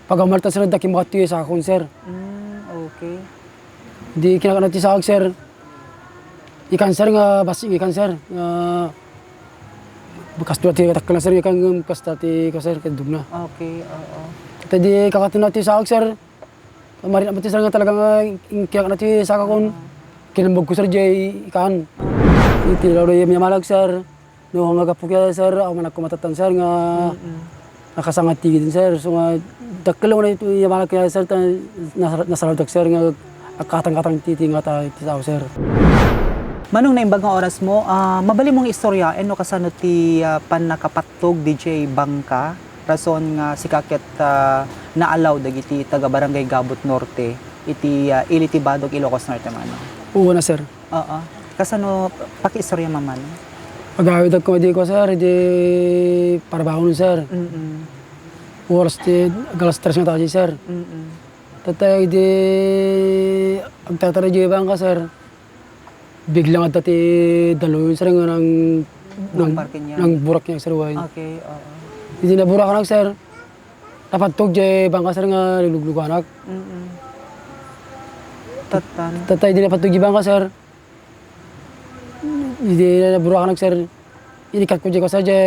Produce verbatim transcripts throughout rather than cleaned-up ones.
Pagamalta, sir, adda kimmakato ti sakakon, sir. Mm, okay. Di kinakana ti sakak, sir. Ikan, sir, nga bassit nga ikan, sir. Nga kastoy ti dakkelna, sir, nga ikan, ngem kasta ti, ka, sir, kadumna. Okay, oo. Ket di kakatna ti sakak, sir. Marit-am ti, sir, nga talaga nga in-, kinakana ti sakakon. Oo. Kinambagko, sir, jay ikan. Iti lalo, yam-, yamalag, sir. No, nga gapu kaya, sir, awan man ako matattan, sir, nga Mm. nakasangat ti gidin, sir. So, nga, dakkel nga ito, iya, malak kaya, sir, ta, nasar-, nasarabdak, sir, nga agkatang-katang ti, ti nga ta-, ti tao, sir. Manong, naimbag nga oras mo, ah, mabalinmong istoryaen no kasano ti, ah, pannakapattog diay bangka, rason nga sika ket, ah, naalaw dagiti taga Barangay Gabot Norte iti, ah, ili ti Badoc, Ilocos Norte, manong? Oo na, sir. Oo. Kasano, pakiistorya mamano? Agawid ako di ko, sir, di parabahon, sir. Mm-mm. Oras ti, alas tres nga tadi, sir. Mm-mm. Tatay di agtatara di bangka, sir. Biglang adda ti daluyon, sir, nga nang, nang, Nagparking yan? Nang burak niya, sir, way. Okay, oo. Idi naburakan, sir. Napattog di bangka, sir, nga lugluganak. Mm-mm. Tattan. Tatay di napattog di bangka, sir. Idi naburakan, sir, inikkat ko di ko, sir, di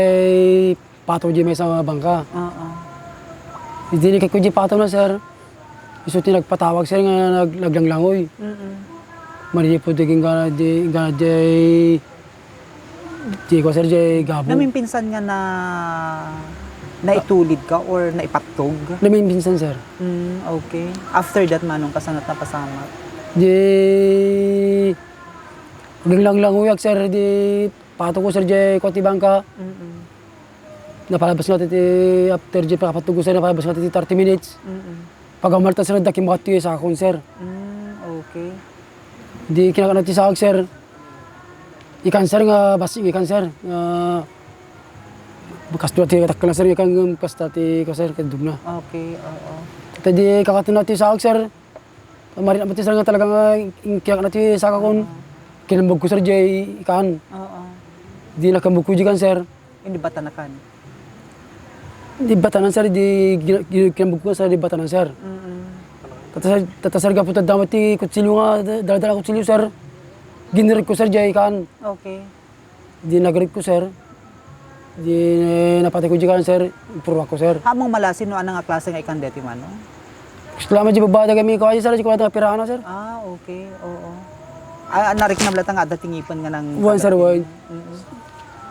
pato di maysa nga bangka. Oo. Idi inikkat ko di pato na, sir, isu ti nagpatawag, sir, nga nag-, naglanglangoy. Mm-mm. Manipod di inggana di, inggana di, di ko, sir, di gabo. Namimpinsan nga na, naitulid ka or naipattog? Namimpinsan, sir. Mm, okay. After that, manong, kasano ti napasamak? Di, naglanglangoyak, sir, di pato ko, sir, di ko ti bangka. Mm-mm. Napalabas nga ti, after di pakapattog ko, sir, napalabas nga ti thirty minutes. Mm-mm. Pagamalta, sir, adda kimmakato ti sakakon, sir. Mm, okay. Di kinakana ti sakak, sir. Ikan, sir, nga bassit nga ikan, sir. Nga kastoy ti dakkelna, sir, ikan ngem kasta ti, ka, sir, kadumna. Okay, oo. Ket di kakatna ti sakak, sir. Marit-am ti, sir, nga talaga nga in-, kinakana ti sakakon. Oo. Kinambagko, sir, di ikan. Oo. Di nakambagko di kan, sir. Hindi batanakan? Di batanan, sir, di gina-, gi-, kinambagko, sir, di batanan, sir. Mm-mm. Tata, sir, tata, sir, gapu ta damo ti kutsilio nga, da-, dala-dala kutsilio, sir. Ginirit ko, sir, di ikan. Okay. Di nagrit ko, sir. Di napatay ko di kan, sir. Purwak ko, sir. Ammom malasin no ania nga klase nga ikan deti, manong? Salamat di babada kami ko aja, sir, di ko ata pirana, sir. Ah, okay. Oo. Ah, nariknam latta nga adda ti ngipen nga nang Wen, sir, wen. Mm-mm.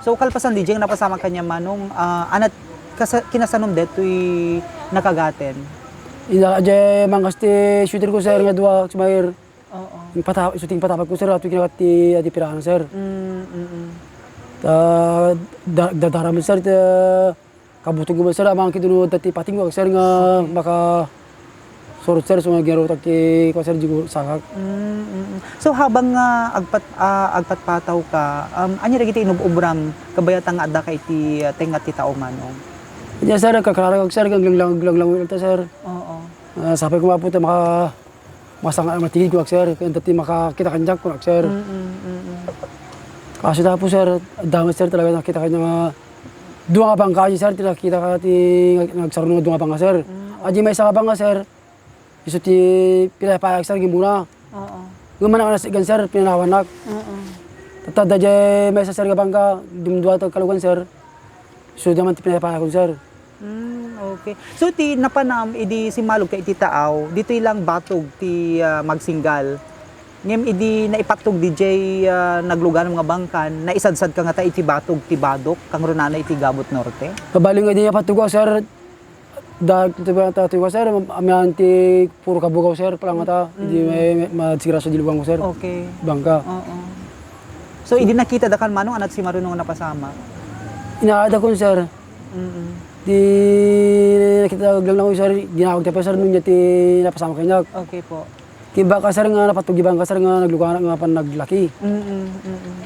So, kalpasan di, diay napasamak kaniam, manong, ah, anat-, kasa-, kinasanom detoy nakagaten? Ida, diay mangkas ti shooter ko, sir, nga dua, Ismael. Oo. Yung pata-, isu ti patapag ko, sir, ato kinagat ti, ah, ti pirana, sir. Mm, mm-mm. Ta, da-, dadaramen, sir, ta, Kabuteng ko man, sir, amangan ket no adda ti patingko, sir, nga Okay. makasurot, sir, so nga ginarutag ti, kuan, sir, di ko sakak. Mm, mm, mm. So, habang nga agpat-, ah, agpatpataw ka, um, ania dagiti inub-ubram kabayatan nga adda ka iti, ah, tengnga ti tao, manong? Ania, sir, nagkakararag, sir, naglanglanglangoy ta, sir. Oo. Ah, sapay ko nga po ta maka-, Masanga-, matigid kunak, sir. Kayat ti makakita kaniak kunak, sir. Mm, mm, mm. Kastoy ta po, sir, adda met, sir, talaga nakita kaniak nga dua nga bangka, sir, ti nakita ka ti nag-, nagsarno nga dua nga bangka, sir. Mm. Adi maysa nga bangka, sir. Isu ti pinapayak, sir, gimmuna. Oo. Ngem manang nasitgan, sir, pinanawannak. Oo. Tatta, adda diay maysa, sir, nga bangka, dumdua ti kalugan, sir. Isu man ti pinapayakon, sir. Hmm, okay. So, ti napanam idi simmalog ka iti taaw, ditoy lang batog ti, ah, magsinggal. Ngem idi naipattog diay, ah, nagluganam nga bangkan, naisadsad ka ngata iti batog ti Badoc, kangrunana iti Gabot Norte? Mabalin nga idi napattog ko, sir, da-, ti ba-, ta-, ti ba, sir, am-, amian ti puro kabugaw, sir, palangata. Idi Mm. may, may, madisgrasya di luganko, sir. Okay. Bangka. Oo. So, idi nakita da kan manong anat si Marino nga napasamak? Inaada kon, sir. Mm. Di nakita lang, sir, ginawag ti pa, sir, no ania ti napasamak kaniak. Okay po. Ti bangka, sir, nga napattog ti bangka, sir, nga nagluganak nga pan naglaki. Mm, mm.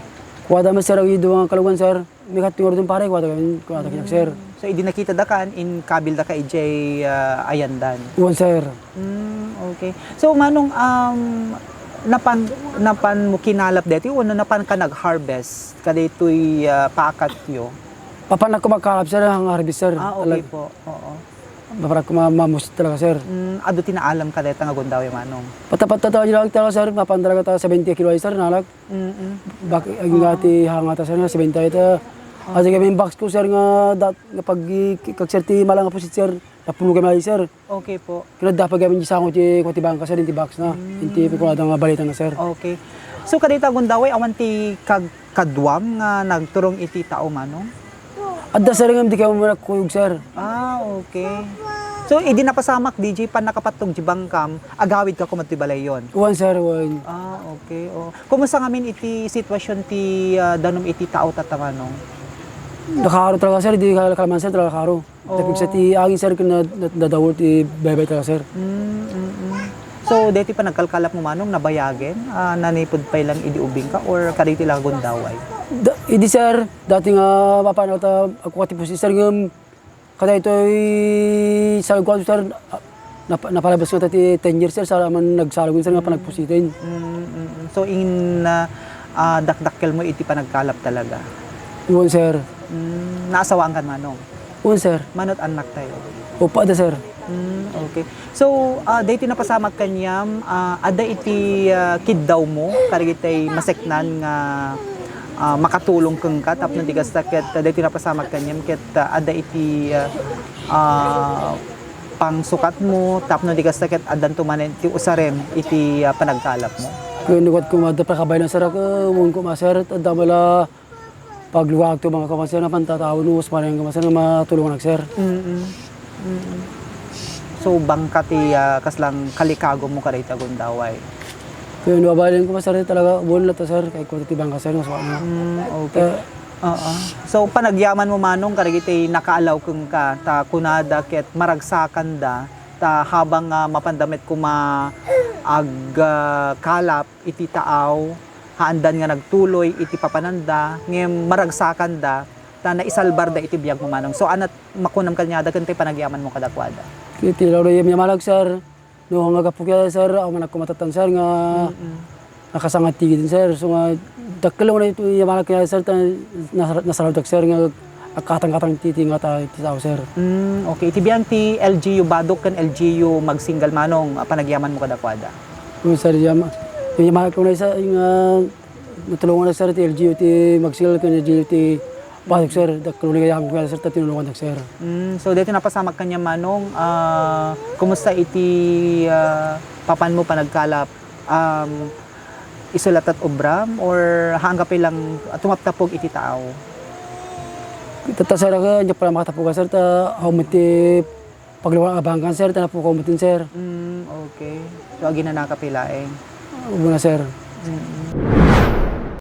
Kuada met, sir, agi dua nga kalugan, sir. Mikat ti ngordon pare, kuada kami, kuada kaniak, sir. Mm. So, idi nakita da kan, inkabil da ka idiay, ah, ayandan? Wen, sir. Mm, okay. So, manong, um, napan, napan mo kinalap deti, wenno napan ka nag-harvest kadaytoy, ah, paakatyo? Papan ako magkalap, sir, ang harvest, sir. Ah, okay Talag- po. Oo. Maparak ko ma-, mamusit talaga, sir. Mm, adu ti naalam ka dayta nga gundaway, Manong? Patapat ta talaga, sir, mapan talaga ta seventy kilo ay, sir, nalak. Mm-mm. Bak-, aging nga ti hangata, sir, nga seventy ay ta. Ah. Kasi kami yung box ko, sir, nga dat-, nga pag i-, kag, sir, ti mala nga pusit, sir, napuno kami ay, sir. Okay po. Kinaddapat kami di sango ti, ko ti bangka, sir, inti box na. Mm. Inti kunada nga balita na, sir. Okay. So, kadayta gundaway, awan ti kag-, kaduam nga nagturong iti tao, Manong? Adda, sir, ngem di kami nakuyog, sir. Ah, okay. So, idi napasamak, D J, pan nakapattog di bangkam, agawid ka koma ti balayyon? Wen, sir, wen. Ah, okay. Oh. Kumusta ngamin iti sitwasyon ti, ah, danum iti tao tatta, Manong? Nakaro talaga, sir. Di kal-, kalman, sir, talaga nakaro. Oh. Tapigsa ti aging, sir, ken na-, na-, nadawol ti baybay talaga, sir. Mm, mm, mm. So, daytoy panagkalkalap mo, Manong, nabayagen? Ah, nanipud pay lang idi ubing ka or kadaytoy la gundaway? Da-, idi, sir, dati nga mapan ta agkuka ti pusit, sir, ngem kadaytoy salog ko, sir, ah, napa-, napalabas nga ta ti ten years, sir, sa man nagsalog, sir, nga panagpusitan. Mm, mm, mm. So, in, ah, ah, dakdakkel mo iti panagkalap talaga? Wen, sir. Mm, naasawaan kan, Manong? Wen, sir. Mano't annak tayo? Upat da, sir. Mm, okay. So, ah, daytoy napasamak kaniam, ah, adda iti, ah, kiddaw mo, kadagitay maseknan nga, ah, makatulong kenka, tapno di kasta ket, ah, daytoy napasamak kaniam ket, ah, adda iti, ah, ah, pangsukat mo, tapno di kasta ket addanto manen ti usarem iti, ah, panagkalap mo. Ken lugat koma adda pakabayan, sir, ako, wen koma, sir, adda mala Paglugaak to, bangka koma, sir, nga pantatao, no, mas parang koma, sir, nga matulungan ak, sir. Mm. Mm. So, bangka ti, ah, kaslang kalikago mo kadayta gundaway? Kaya no, abalin ko, sir, talaga, buwan na to, sir. Kaya ko ti bangka, sir, mas wala. Mm, okay. Eh, Oo. So, panagyaman mo, Manong, kadagiti nakaalaw kenka, ta kunada ket maragsakanda, ta habang, ah, mapanda met koma ag, ah, kalap, iti taaw, haandan nga nagtuloy iti papananda, ngem maragsakanda, ta naisalbarda iti biag mo, Manong. So, anat makunam kaniada ken ti panagyaman mo kadakuada? Iti lalo yam-, yamalag, sir. No, nga gapu kaya, sir, awan ak kumatatan, sir, nga Mm. nakasangat ti gidin, sir. So, nga, dakkel nga iti yamalag kaya, sir, ta nasar-, nasarado ak, sir, nga Agkatang-katang ti, ti ngata ti tao, sir. Mm, okay. Iti biag ti L G U Badok ken L G U Magsingal, Manong, a panagyaman mo kadakuada? Mm, sir, yam-, yam-, ko na isa, yung, ah, natulungan na, sir, ti L G U ti Magsingal ken L G U ti Badok, sir. Dakkel nga yaman ko, sir, ta tinulungan, sir. Mm, so, daytoy napasamak kaniam, Manong, ah, kumusta iti, ah, papan mo panagkalap? Um, isu latta ti obram or haanka pay lang tumaptapog iti tao? Tatta, sir, ako, ania pay la makatapog, sir, ta awan met ti paglugaak a bangka, sir, ta napukaw met, sir. Mm, okay. So, aginanaka pay laeng? Una, sir. Mm.